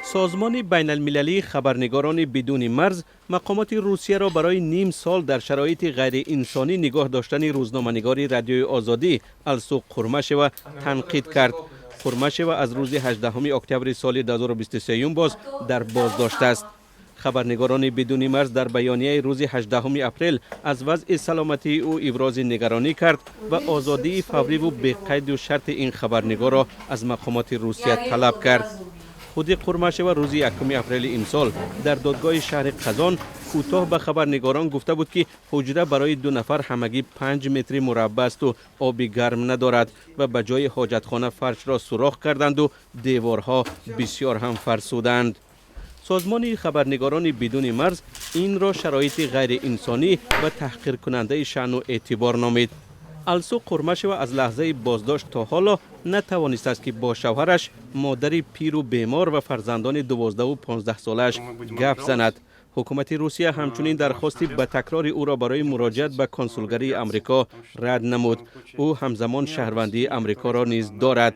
Созмони байналмилалии хабарнигорони бидуни марз мақомоти Русияро барои ним сол дар шароити ғайриинсонӣ нигоҳ доштани рӯзноманигори Радиои Озодӣ Алсу Қурмашева танқид кард. Қурмашева аз рӯзи 18 октябри соли 2023 боз дар боздошт аст. Хабарнигорони бидуни марз дар баёнияи рӯзи 18 апрел аз вазъи саломатии ӯ ибрози нигаронӣ кард ва озодии фавриву беқайду шарти ин хабарнигорро аз мақомоти Русия талаб кард. Худи Қурмашева рӯзи 1 апрели имсол дар додгоҳи шаҳри Қазон кӯтоҳ ба хабарнигорон гуфта буд, ки ҳуҷра барои ду нафар ҳамагӣ 5 метри мураббаъ асту оби гарм надорад ва ба ҷои ҳоҷатхона фаршро сурох карданду деворҳо бисёр ҳам фарсуданд. Созмони хабарнигорони бидуни марз инро шароити ғайриинсонӣ ва таҳқиркунандаи шаъну эътибор номид. Алсу Қурмашева аз лаҳзаи боздошт то ҳоло натавонистааст, ки бо шавҳараш, модари пиру бемор ва фарзандони 12-у 15 солааш гап занад. Ҳукумати Русия ҳамчунин дархости ба такрори ӯро барои муроҷиат ба консулгарии Амрико рад намуд. Ӯ ҳамзамон шаҳрвандии Амрикоро низ дорад.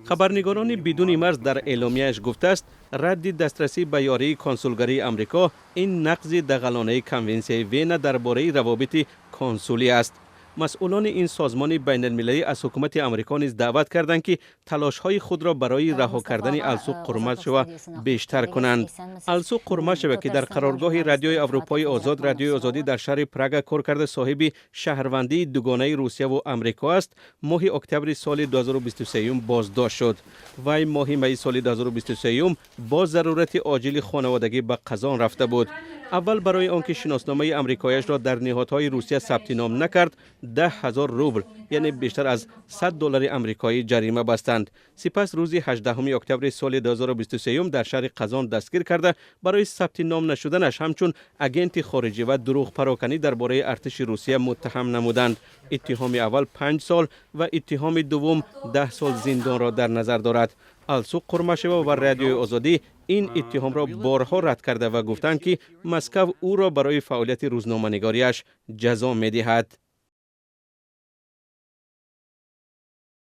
Хабарнигорони бидуни марз дар эъломияаш гуфтааст, радди дастрасӣ ба ёрии консулгарии Амрико ин нақзи дағалонаи Конвенсияи Вена дар бораи равобити консулӣ аст. Масъулони ин созмони байналмилалӣ аз ҳукумати Амрико низ даъват карданд, ки талошҳои худро барои раҳо кардани Алсу Қурмашева бештар кунанд. Алсу Қурмашева, ки дар қароргоҳи Радиои Аврупои Озод, Радиои Озодӣ, дар шаҳри Прага кор карда, соҳиби шаҳрвандии дугонаи Русияву Амрико аст, моҳи октябри соли 2023 боздошт шуд. Вай моҳи майи соли 2023 бо зарурати оҷили хонаводагӣ ба Қазон рафта буд. Аввал барои он ки шиносномаи амрикояшро дар ниҳодҳои Русия сабти ном накард, 10 000 рубл, яъне бештар аз 100 доллари амрикоӣ, ҷарима бастанд. Сипас рӯзи 18 октябри соли 2023 дар шаҳри Қазон дастгир карда, барои сабти ном нашуданаш ҳамчун агенти хориҷӣ ва дурӯғпароканӣ дар бораи артиши Русия муттаҳам намуданд. Иттиҳоми аввал 5 сол ва иттиҳоми дуввум 10 сол зиндонро дар назар дорад. Алсу Қурмашева ва Радиои Озодӣ ин иттиҳомро борҳо рад карда ва гуфтанд, ки Москав ӯро барои фаъолияти рӯзноманигориаш ҷазо медиҳад.